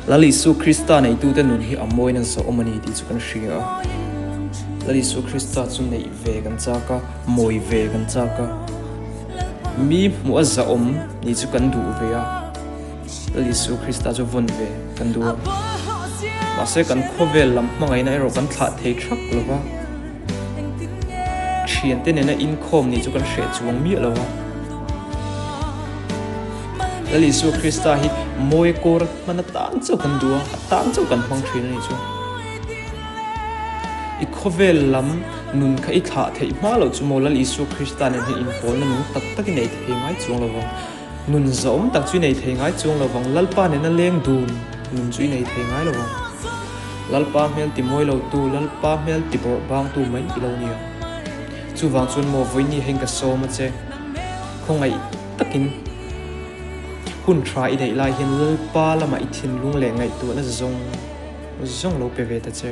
Lal Isu Krista neitute nun hi a mawiin a zawhawm a ni tih chu kan hria a. Lal Isu Krista chu neih ve kan chak a, mawi ve kan chak a. Mi hmuh a zahawm nih chu kan duh ve a, Lal Isu Krista chu vawn ve kan duh a. Mahse kan khawvel lam hmangaihna erawh kan thlah thei thak lo va. Thiante nena inkhawm nih chu kan hreh chuang miah lo va. Lal Isua Krista hi mawi kawr hman atan chauh kan duh a, a tan chauh kan hmang thin a nih chu. I khawvel lam nun kha i thlah theih hma loh chu maw Lal Isua Krista nen hian inpawlna nung tak tak i nei thei ngai chuang lo vang. Nun zawm tak chu i nei thei ngai chuang lo vang, Lalpa nena leng dun nun chu i nei thei ngai lo vang. Lalpa hmel ti mawi lo tu, Lalpa hmel ti bawrh bang tu mai i lo nia. Chuvang chuan maw vawiin heng ka sawm a che. Khawngaih takin hun tha i neih lai hian Lalpa lamah i thinlung leh ngaihtuahna zawng zawng lo pe ve ta che.